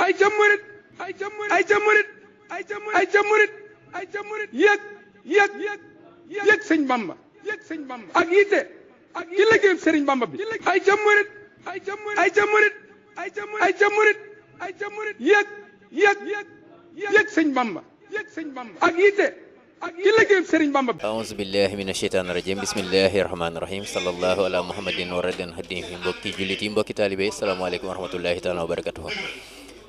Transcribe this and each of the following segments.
ay ca murit ay ca murit ay ca murit ay ca murit ay ca murit ay ca murit yëg sëñ Bamba ak yitte ci liggéeyam sëriñ Bamba bi ay ca murit ay ca murit ay ca murit ay ca murit ay ca murit ay ca murit yëg sëñ Bamba ak yitte ci liggéeyam sëriñ Bamba bi. aouzu billahi mina sheytaani rajim bismillahi rahmaani rahim sallallahu ala muhammadin wa radin hadim yi mbokki jullit yi mbokki taalibe yi salaamaaleykum wa rahmatullahi taala wa barakatuhu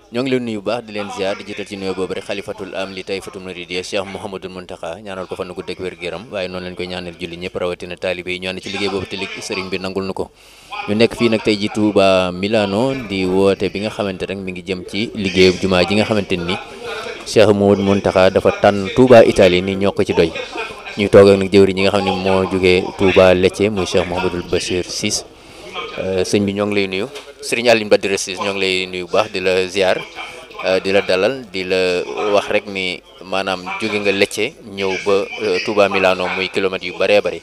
ñoo ngi leen nuyu baax di leen ziar di jiital ci nuyoo boobu rek xalifatul am li tayfatul muridiyya Cheikh Mouhamadul Mountakha ñaanal ko fan gu dëkk wér-gu-yaram waaye noonu lañ koy ñaanal julli ñëpp rawatina taalibe yi ñu ànd ci liggéey boobu te sëriñ bi nangul nu ko ñu nekk fii nag tey ji Touba Milano di woote bi nga xamante rek mi ngi jëm ci liggéeyu jumaa ji nga xamante ni Cheikh Mouhamadul Mountakha dafa tànn Touba Italie ni ñoo ko ci doy ñuy toog ak nag jëwriñ ñi nga xam ne moo jógee Touba Lecce muy Cheikh Mouhamadul Bachir Ciss sëñ bi ñoo ngi lay nuyu sëriñ Alioune Badara Ciss ñoo ngi lay nuyu bu baax di la ziar di la dalal di la wax rek ni maanaam jóge nga Lecce ñëw ba Touba Milano muy kilomètres yu bëree bëri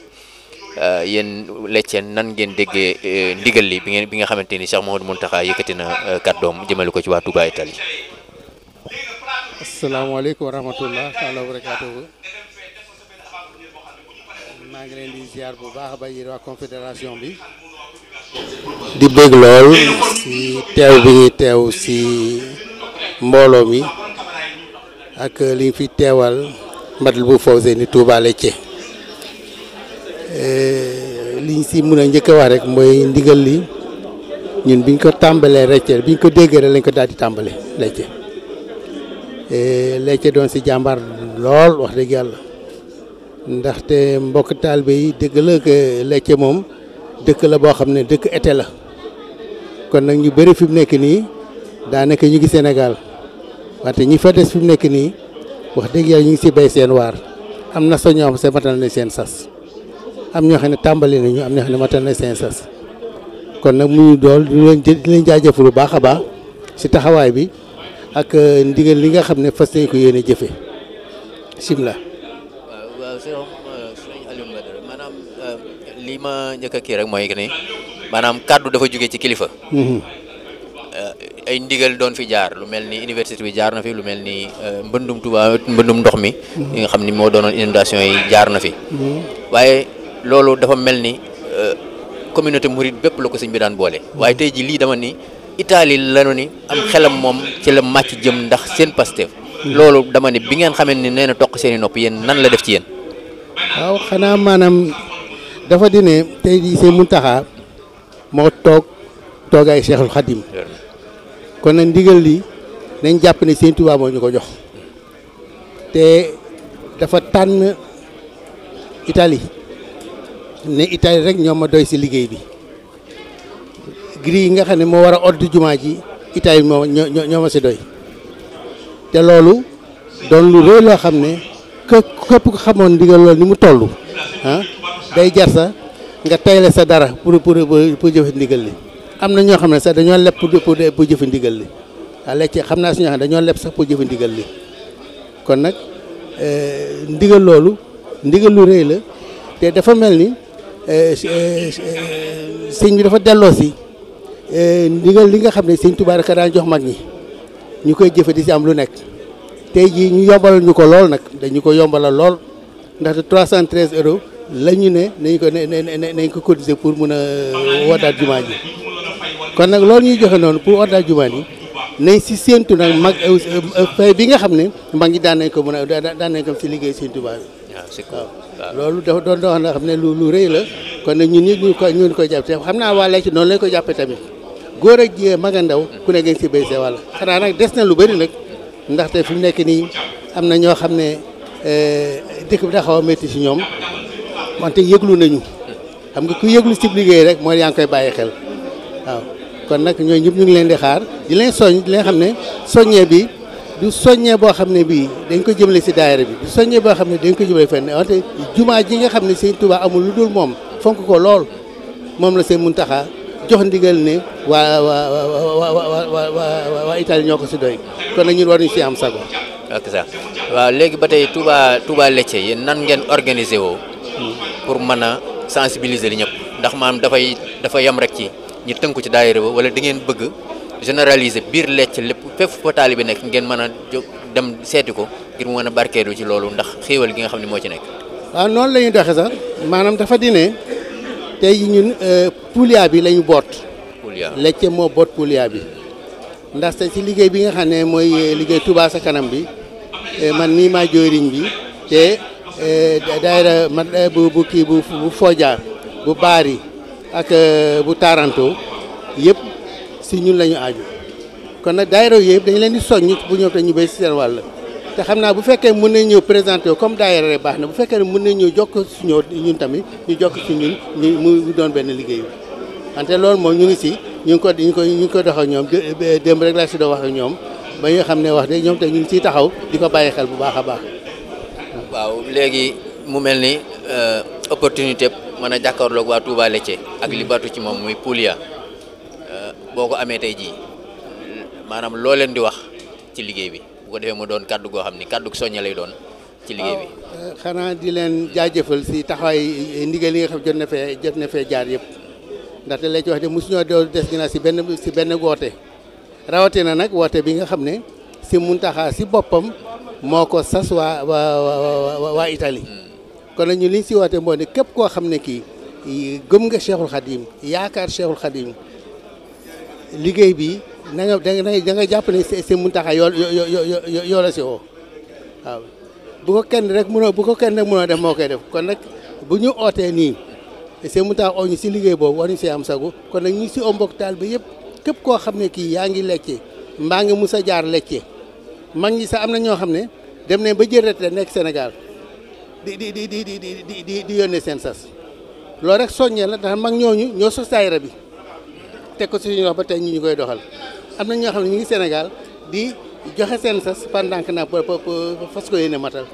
yéen Lecce nan ngeen déggee ndigal li bi nga xamante ni Cheikh Mouhamadou Mountakha yëkkati na kàddoom jëmale ko ci waa Touba Italie. asalaamaaleykum wa rahmatullah taala wa barakaatuhu maa ngi leen di ziar bu baax ba yéen waa confédération bi. di bëgg lool ci teew bi ñuy teew ci mbooloo mi ak li fi teewal Matlaboul Fawzeyni Touba Lecce liñ ci mën a njëkk a wax rek mooy ndigal li ñun biñ ko tàmbalee Lecce biñ ko déggee rek lañ ko daal di tàmbale Lecce Lecce doon ci jàmbaar lool wax dëgg yàlla ndaxte mbokk taalibe yi dëgg la que Lecce moom dëkk la boo xam ne dëkk été la kon nag ñu bëri fi mu nekk nii daanaka ñu ngi Sénégal wante ñi fa des fi mu nekk nii wax dëgg yàlla ñu ngi si béy seen waar am na sa ñoo xam ne matal na seen sas am ñoo xam ne tàmbali nañu am ñoo xam ne matal na seen sas kon nag mu ñu dool di leen jaajëfal bu baax a baax si taxawaay bi ak ndigal li nga xam ne fas nañ ko yéene jëfe simla lii ma njëkk a kii rek mooy que ni maanaam kàddu dafa jóge ci kilifa. ay ndigal doon fi jaar lu mel ni université bi jaar na fi lu mel ni mbëndum Touba mbëndum ndox mi. yi nga xam ni moo doonoon inondation yi jaar na fi. waaye loolu dafa mel ni communauté mouride bépp la ko sëñ bi daan boole. waaye tey ji lii dama ni Italie lanu ni am xelam moom ci la màcc jëm ndax seen Pastef. loolu dama ni bi ngeen xamee ni nee na toq seen i nopp yéen nan la def ci yéen. waaw xanaa maanaam. dafa di ne tey jii Sëñ Mountakha moo toogaay Cheikhul Khadim kon nag ndigal li nañ jàpp ne Sëñ Touba moo ñu ko jox te dafa tànn Italie ne Italie rek ñoo ma doy si liggéey bi gris yi nga xam ne moo war a ordre jumaa ji Italie moo ñoo ma si doy te loolu doon lu rëy loo xam ne képp ko xamoon ndigal loolu ni mu toll ah day jar sa nga tayle sa dara pour jëfe ndigal li am na ñoo xam ne sax dañoo leb pour jëfe ndigal li waa Lecce xam naa si ñoo xam ne dañoo leb sax pour jëfe ndigal li kon nag ndigal loolu ndigal lu rëy la te dafa mel ni sëñ bi dafa delloo si ndigal li nga xam ne sëñ Tuubaa rek daan jox mag ñi ñu koy jëfe di si am lu nekk tey jii ñu yombalal ñu ko lool nag dañu ko yombalal lool ndaxte 313 euros la ñu ne nañ ko cotiser pour mun a waddaat jumaa ji kon nag loolu ñuy joxe noonu pour waddaat jumaa ji nañ si séentu nag mag fay bi nga xam ne mag ñi daan nañ ko mën a daan nañ ko si liggéey Sëñ Tuubaa bi waaw loolu dafa doon doon nga xam ne lu rëy la kon nag ñun ñi ñu koy jàpp te xam naa waa Lecce noonu lañ ko jàppee tamit góor ak jigéen mag a ndaw ku ne ngeen si béy see wàll xanaa nag des na lu bëri nag ndaxte fi mu nekk nii am na ñoo xam ne dëkk bi da xaw a métti si ñoom wante yëglu nañu xam nga ku yëglu si liggéey rek mooy yaa ngi koy bàyyi xel waaw kon nag ñooñu ñëpp ñu ngi leen di xaar di leen soññ di leen xam ne soññee bi du soññee boo xam ne bii dañ ko jëmale si daayira bi du soññee boo xam ne dañ ko jëmale fenn wante jumaa ji nga xam ne Sëñ Tuubaa amul lu dul moom fonk ko lool moom la Sëñ Mountakha jox ndigal ne waa Italie ñoo ko si doy kon nag ñun war nañu si am sago. ok ça waaw léegi ba tey Touba Lecce yéen nan ngeen organisé woo. pour mën a sensibiliser li ñëpp ndax maanaam dafa yem rek ci ñi tënku ci daayira ba wala da ngeen bëgg généraliser biir Lecce lépp fépp fa taalibe nekk ngeen mën a jóg dem seeti ko ngir mu mën a barkeelu ci loolu ndax xéewal gi nga xam ne moo ci nekk. waaw noonu la ñuy doxee sax maanaam dafa di ne tey ñun Poulia bi la ñu boot. Poulia Lecce moo boot Poulia bi ndaxte ci liggéey bi nga xam ne mooy liggéey Touba sa kanam bi man mii maa jooyriñ bi te daayira man bu kii bu Fodja bu Bari ak bu Taranto yëpp si ñun la ñu aaju kon nag daayira yëpp dañu leen di soññ bu ñëw te ñu béy si seen wàll te xam naa bu fekkee mën nañ ñëw présenté comme daayira rek baax na bu fekkee ne mën nañ ñëw jokk si ñun tamit ñu jokk si ñun mu doon benn liggéey bi wante loolu moom ñu ngi si ñu ngi ko dox ak ñoom démb rek laa si doon wax ak ñoom ba nga xam ne wax dëgg ñoom te ñu ngi ciy taxaw di ko bàyyi xel bu baax a baax. waaw léegi mu mel ni opportunité mën a jàkkaarloog waa Touba Lecce ak li batu ci moom muy Poulia boo ko amee tey jii maanaam loo leen di wax ci liggéey bi bu ko defee mu doon kàddu goo xam ni kàddu soñña lay doon ci liggéey bi. xanaa di leen jaajëfal si taxawaay ndigal yi nga xam jot na fee jaar yëpp ndaxte lay ci wax de mosu ñoo doon des ginnaaw si benn woote rawatina nag woote bi nga xam ne si Muntaxa si boppam moo ko sas waa Italie kon nag ñu liñ si woote moo ne képp koo xam ne kii gëm nga Cheikhul Khadim yaakaar Cheikhul Khadim liggéey bi da nga jàpp ne si Muntaxa yoo la si woo waaw bu ko kenn rek mënoo def moo koy def kon nag bu ñu ootee nii si Muntaxa oo ñu si liggéey boobu war ñu si am sagu kon nag ñu si o mbokk taal bi yëpp képp koo xam ne kii yaa ngi Lecce mbaa ngi mus a jaar Lecce mag ñi sax am na ñoo xam ne dem ne ba jël retraite nekk Sénégal di yónnee seen sas loolu rek soññee la ndax mag ñooñu ñoo sos daayira bi teg ko suñu wax ba tey ñu koy doxal am na ñoo xam ne ñu ngi Sénégal di joxe seen sas pendant que nag fas ko yéene matal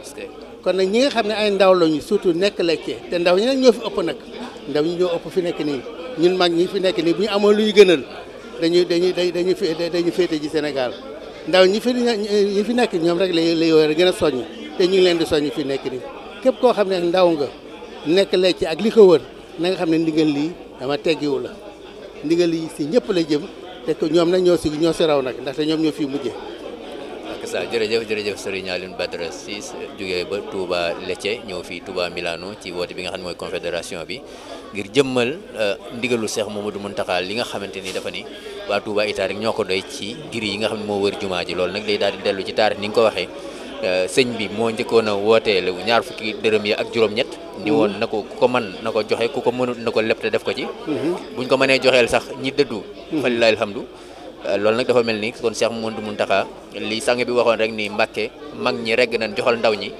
kon nag ñi nga xam ne ay ndaw lañu surtout nekk Lecce te ndaw ñi nag ñoo fi ëpp nag ndaw ñi ñoo ëpp fi nekk nii ñun mag ñi fi nekk nii bu ñu amoon lu ñu gënal dañu féete ji Sénégal ndaw ñi fi nekk ñoom rek lay war a gën a soññ te ñu ngi leen di soññ fi nekk nii képp koo xam ne ndaw nga nekk Lecce ak li ko wër na nga xam ne ndigal lii dama teggiwu la ndigal lii si ñëpp la jëm te ko ñoom nag ñoo si raw nag ndaxte ñoom ñoo fi mujjee. ak sa jërëjëf Serigne Alioune Badara Ciss jógee ba Touba Lecce ñëw fii Touba Milano ci woote bi nga xam ne mooy confédération bi ngir jëmmal ndigalu Cheikh Mamadou Mountakha li nga xamante ni dafa ni waa Touba Italie ñoo ko doy ci gir yi nga xam ne moo wër jumaa ji loolu nag day daal di dellu ci taarix ni nga ko waxee sëñ bi moo njëkkoon a wooteele ñaar fukki dërëm yi ak juróom-ñett ni woon na ko ku ko mën na ko joxe ku ko mënut na ko lépp te def ko ci buñ ko mënee joxeel sax ñi dëddu falilahi alhamdu loolu nag dafa mel ni kon Cheikh Mamadou Mountakha li sang bi waxoon rek ni Mbàkke mag ñi regg nañ joxal ndaw ñi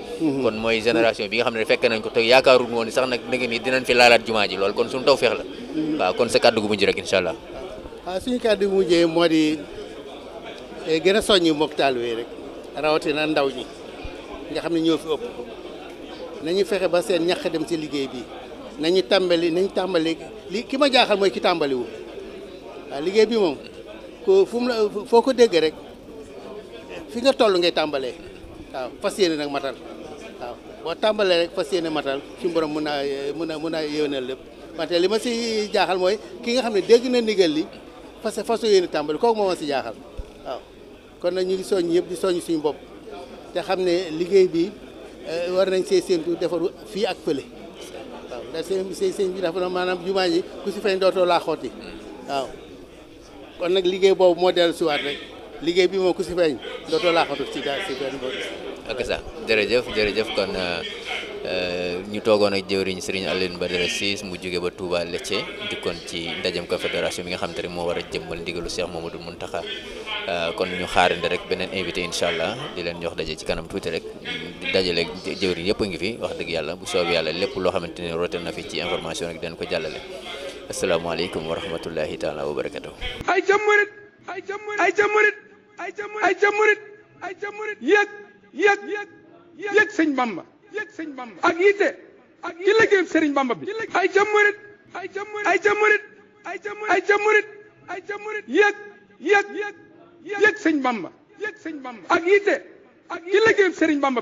kon mooy génération bi nga xam ne fekk nañ ko te yaakaarul woon sax nag dëgg ni dinañ fi laalaat jumaa ji loolu kon suñu taw feex la waaw kon sa kàddu gu mujj rek incha allah. waaw suñu kàddu gu mujjee moo di gën a soññi mbokk taalibe rek rawatina ndaw ñi nga xam ne ñoo fi ëpp nañu fexe ba seen ñax dem ci liggéey bi nañu tàmbali li ki ma jaaxal mooy ki tàmbaliwul waaw liggéey bi moom ko fu mu la foo ko dégg rek fi nga toll ngay tàmbalee waaw fas yéene nag matal waaw boo tàmbalee rek fas yéene matal suñu borom mën naa yéwénal lépp wante li ma si jaaxal mooy ki nga xam ne dégg na ndigal li façon yéene tàmbali kooku moo ma si jaaxal waaw kon nag ñu ngi soññ yëpp di soññ suñu bopp te xam ne liggéey bi war nañ see séentu defaru fii ak fële waaw ndax seen bi dafa maanaam jumaa ji ku si feeñ dootoo laa xooti waaw kon nag liggéey boobu moo dellu siwaat rek liggéey bi moom ku si feeñ dootoo laa xooti si benn bopp. ak ça jërëjëf kon ñu toogoon ak jëwriñ Serigne Alioune Badara Ciss mu jóge ba Touba Lecce dikkoon ci ndajem confédération bi nga xam te ne moo war a jëmmal ndigalu Cheikh Mamadou Mountakha kon ñu xaarandi rek beneen invité incha allah di leen jox daje ci kanam tuuti rek di dajale jëwriñ yëpp a ngi fi wax dëgg yàlla bu soobee yàlla lépp loo xamante ne rote na fi ci information rek dañ ko jàllale asalaamaaleykum wa rahmatullahi taala wa barakatuh. ay jamurit yëg sëñ Bamba ak yitte ci liggéeyam Sëriñ Bamba bi ay jamurit yëg sëñ Bamba ak yitte ci liggéeyam Sëriñ Bamba bi